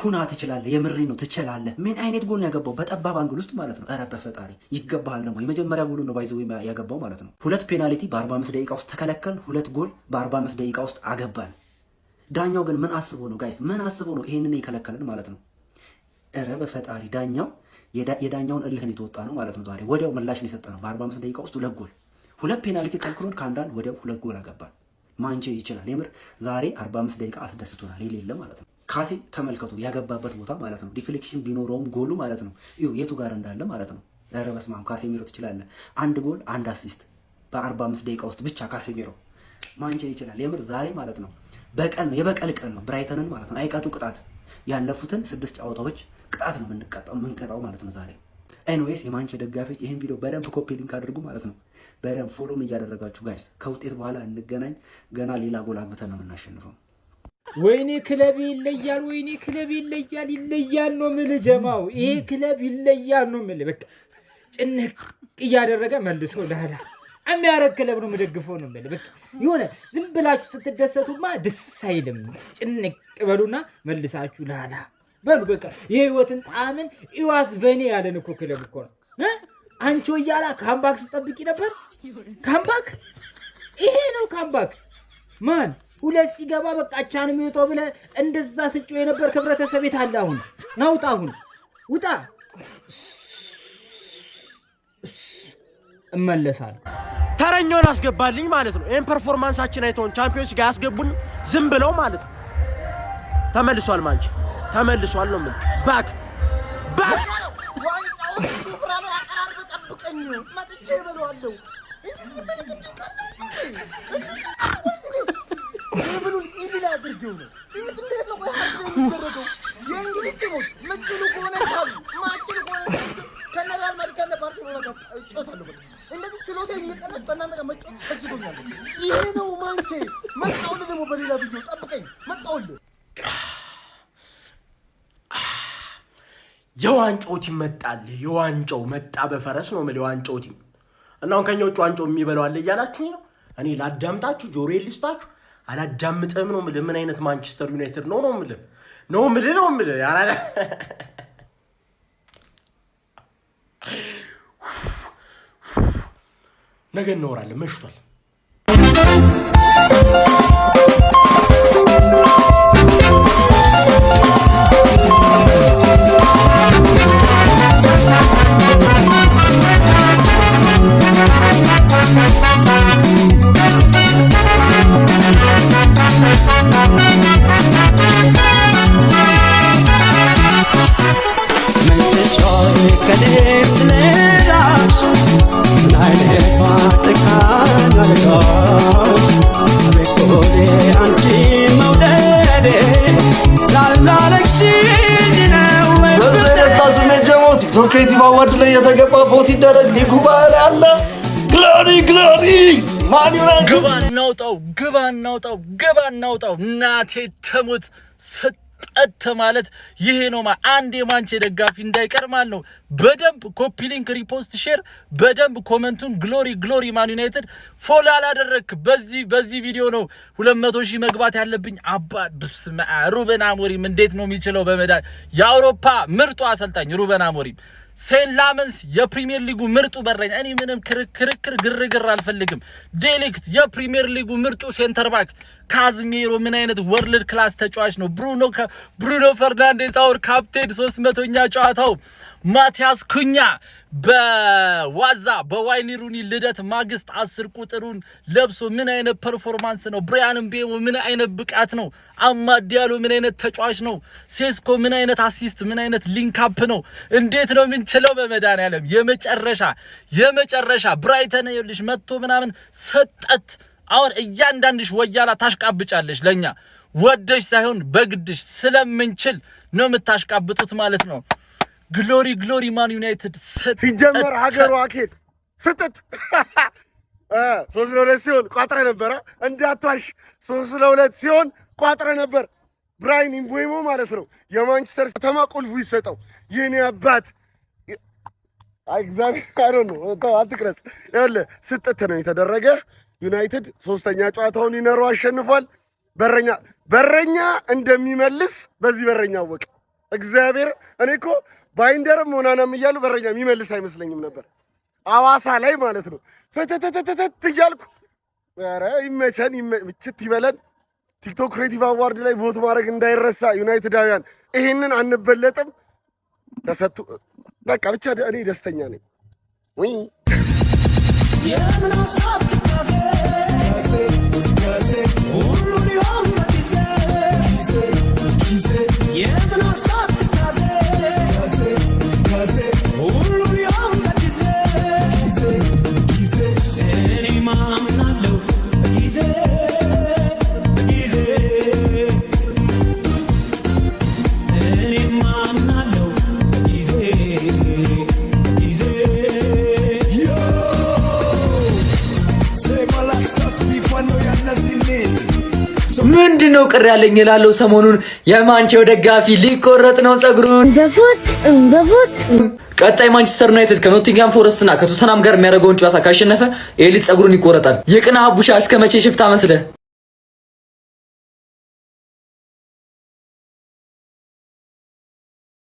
ኩና ትችላለህ፣ የምሬ ነው ትችላለህ። ምን አይነት ጎል ነው ያገባው? በጠባብ angle ውስጥ ማለት ነው። ኧረ በፈጣሪ ይገባሃል። ደግሞ የመጀመሪያ ጎሉ ነው by the way ያገባው ማለት ነው። ሁለት ፔናልቲ በ45 ደቂቃ ውስጥ ተከለከል። ሁለት ጎል በ45 ደቂቃ ውስጥ አገባን። ዳኛው ግን ምን አስቦ ነው guys? ምን አስቦ ነው ይሄንን የከለከለን ማለት ነው? ኧረ በፈጣሪ ዳኛው የዳኛውን እልህን የተወጣ ነው ማለት ነው። ዛሬ ወዲያው ምላሽን የሰጠ ነው። በ45 ደቂቃ ውስጥ ሁለት ጎል፣ ሁለት ፔናልቲ ከልክሎን ከአንዳንድ ወዲያው ሁለት ጎል አገባን። ማንቼ ይችላል። የምር ዛሬ 45 ደቂቃ አስደስቶናል የሌለ ማለት ነው። ካሴ ተመልከቱ ያገባበት ቦታ ማለት ነው። Deflection ቢኖረውም ጎሉ ማለት ነው ይኸው የቱ ጋር እንዳለ ማለት ነው። ኧረ በስመ አብ ካሴሚሮ ትችላለህ። አንድ ጎል አንድ assist በ45 ደቂቃ ውስጥ ብቻ ካሴሚሮ። ማንቼ ይችላል። የምር ዛሬ ማለት ነው በቀል ነው፣ የበቀል ቀን ነው። ብራይተንን ማለት ነው አይቀጡ ቅጣት፣ ያለፉትን ስድስት ጨዋታዎች ቅጣት ነው የምንቀጣው ማለት ነው ዛሬ። Anyways የማንቼ ደጋፊዎች ይህን ቪዲዮ በደንብ copy link አድርጉ ማለት ነው። በደንብ follow ም እያደረጋችሁ guys፣ ከውጤት በኋላ እንገናኝ። ገና ሌላ ጎል አግብተን ነው የምናሸንፈው። ወይኔ ክለብ ይለያል፣ ወይኔ ክለብ ይለያል፣ ይለያል ነው የምልህ ጀማው። ይሄ ክለብ ይለያል ነው የምልህ። በቃ ጭንቅ እያደረገ መልሶ ላላ የሚያደርግ ክለብ ነው የምደግፈው ነው የምልህ። በቃ የሆነ ዝም ብላችሁ ስትደሰቱማ ደስ አይልም። ጭንቅ በሉና መልሳችሁ ላላ በሉ። በቃ የህይወትን ጣዕምን እዋት በእኔ ያለን እኮ ክለብ እኮ ነው። አንቺ ወያላ comeback ስጠብቂ ነበር። Comeback ይሄ ነው comeback ማን ሁለት ሲገባ በቃ አቻን የሚወጣው ብለህ እንደዛ ስጮህ የነበር ህብረተሰብ የት አለ አሁን? ና ውጣ፣ አሁን ውጣ። እመለሳለሁ። ተረኛውን አስገባልኝ ማለት ነው። ይህን performance ኣችን አይተውን ቻምፒዮንስ ጋር ያስገቡን ዝም ብለው ማለት ነው። ተመልሷል፣ ማንቺ ተመልሷል ነው የምልህ። Back back ዋንጫውን ስፍራ ላይ አቀራርበህ ጠብቀኝ፣ መጥቼ እበለዋለሁ። Level ኡን easy ላይ አድርጌው ነው። ይሁት እንዴት ነው ቆይ hard ላይ የሚደረገው? የእንግሊዝ ቲሞች ምችሉ ከሆነ ቻሉ፣ ማችሉ ከሆነ ከነ ሪያል ማድሪድ ከነ ባርሴሎና ጋር እጫወታለሁ። በቃ እንደዚህ ችሎታ የሚቀነስ ከእናንተ ጋር መጫወት ሰልችቶኛል። በቃ ይሄ ነው ማንቼ። መጣሁልህ ደግሞ በሌላ ቪዲዮ ጠብቀኝ፣ መጣሁልህ። የዋንጫው team መጣል። የዋንጫው መጣ በፈረስ ነው የምልህ። የዋንጫው team እና አሁን ከኛ ውጭ ዋንጫው የሚበላው አለ እያላችሁኝ ነው። እኔ ላዳምጣችሁ፣ ጆሮዬን ልስጣችሁ? አላዳምጥህም ነው የምልህ። ምን አይነት ማንቸስተር ዩናይትድ ነው ነው የምልህ ነው የምልህ ነው የምልህ። ነገ እናወራለን። መሽቷል። በዛ የደስታ ስሜት ጀሞ ቲክቶክ creative award ላይ የተገባ vote ይደረግ። ሊጉ ባህል አለ። Glory glory ማን ዩናይትድ። ግባ እናውጣው፣ ግባ እናውጣው፣ ግባ እናውጣው። እናቴ ትሙት ስጠት ማለት ይሄ ነው። አንድ የማንቼ ደጋፊ እንዳይቀር ማለት ነው። በደንብ copy link፣ repost፣ share፣ በደንብ comment ኡን glory glory ማን ዩናይትድ። Follow ያላደረግክ በዚህ ቪዲዮ ነው 200 ሺህ መግባት ያለብኝ። አባት ብስመ አብ ሩበን አሞሪም እንዴት ነው የሚችለው? በመዳን የአውሮፓ ምርጡ አሰልጣኝ ሩበን አሞሪም፣ ሴን ላመንስ የፕሪሚየር ሊጉ ምርጡ በረኛ። እኔ ምንም ክርክር ግርግር አልፈልግም። ዴሊክት የፕሪሚየር ሊጉ ምርጡ center back፣ ካዝሜሮ ምን አይነት world class ተጫዋች ነው። ብሩኖ ፈርናንዴዝ our captain 300ኛ ጨዋታው። ማቲያስ ኩኛ በዋዛ በዋይኒ ሩኒ ልደት ማግስት 10 ቁጥሩን ለብሶ ምን አይነት performance ነው? ብሪያን ምቤሞ ምን አይነት ብቃት ነው? አማድ ዲያሎ ምን አይነት ተጫዋች ነው? ሴስኮ ምን አይነት assist፣ ምን አይነት link up ነው? እንዴት ነው የምንችለው? በመድኃኒዓለም የመጨረሻ የመጨረሻ ብራይተን ይኸውልሽ መጥቶ ምናምን ሰጠት። አሁን እያንዳንድሽ ወያላ ታሽቃብጫለሽ። ለኛ ወደሽ ሳይሆን በግድሽ ስለምንችል ነው የምታሽቃብጡት ማለት ነው። Glory glory ማን ዩናይትድ። ሲጀመር ሀገሩ አኬድ ስጥት 3-2 ሲሆን ቋጥረ ነበረ። እንዳትዋሽ 3-2 ሲሆን ቋጥረ ነበር። ብራይን ኢምቦይሞ ማለት ነው የማንቸስተር ከተማ ቁልፉ ይሰጠው። የኔ አባት እግዚአብሔር አይዶን ነው አትቅረጽ። ይኸውልህ ስጥት ነው የተደረገ። ዩናይትድ ሶስተኛ ጨዋታውን ይነሩ አሸንፏል። በረኛ በረኛ እንደሚመልስ በዚህ በረኛ አወቀ። እግዚአብሔር እኔ እኮ ባይንደርም ኦናናም እያሉ በረኛ የሚመልስ አይመስለኝም ነበር። አዋሳ ላይ ማለት ነው። ፈተተተተት እያልኩ ኧረ ይመቸን፣ ምችት ይበለን። TikTok Creative Award ላይ vote ማድረግ እንዳይረሳ ዩናይትዳውያን። ይሄንን አንበለጥም። ተሰጥቶ በቃ ብቻ እኔ ደስተኛ ነኝ። ውይ። ምንድን ነው ቅር ያለኝ እላለሁ። ሰሞኑን የማንቼው ደጋፊ ሊቆረጥ ነው ጸጉሩን። በፍጹም በፍጹም። ቀጣይ ማንቸስተር ዩናይትድ ከኖቲንግሃም ፎረስት እና ከቶተናም ጋር የሚያደርገውን ጨዋታ ካሸነፈ ኤሊት ጸጉሩን ይቆረጣል። የቅና አቡሻ እስከ መቼ ሽፍታ መስለህ?